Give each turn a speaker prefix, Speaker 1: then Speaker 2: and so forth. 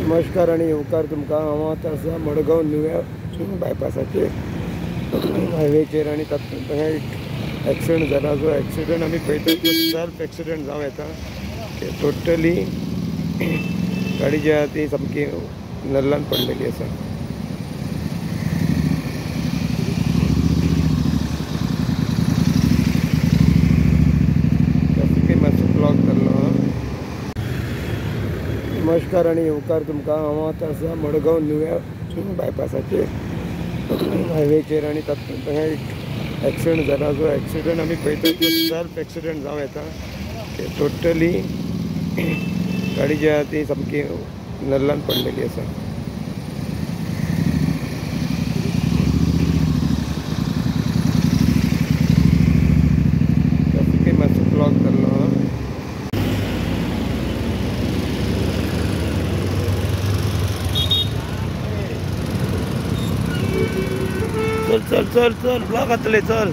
Speaker 1: नमस्कार आनी येवकार तुमकां. हांव आतां आसा मडगांव नुव्या बायपासाचेर हायवेचेर आनी तातूंत एक एक्सिडंट जाला. जो एक्सिडंट आमी पळयता तो सेल्फ एक्सिडंट जावं येता. टोटली गाडी जी आहा ती सामकी नल्लान पडलेली आसा. ट्राफिकय मातसो ब्लॉक जाल्लो. नमस्कार आनी येवकार तुमकां. हांव आतां आसा मडगांव नुव्या बायपासाचेर हायवेचेर आनी तातूंत एक एक्सिडंट जाला. जो एक्सिडंट आमी पळयता तो सेल्फ एक्सिडंट जावं येता. टोटली गाडी जी आहा ती सामकी नल्लान पडलेली आसा. ट्राफिकय मातसो ब्लॉक जाल्लो. चल चल चल चल ब्लॉक जातले चल.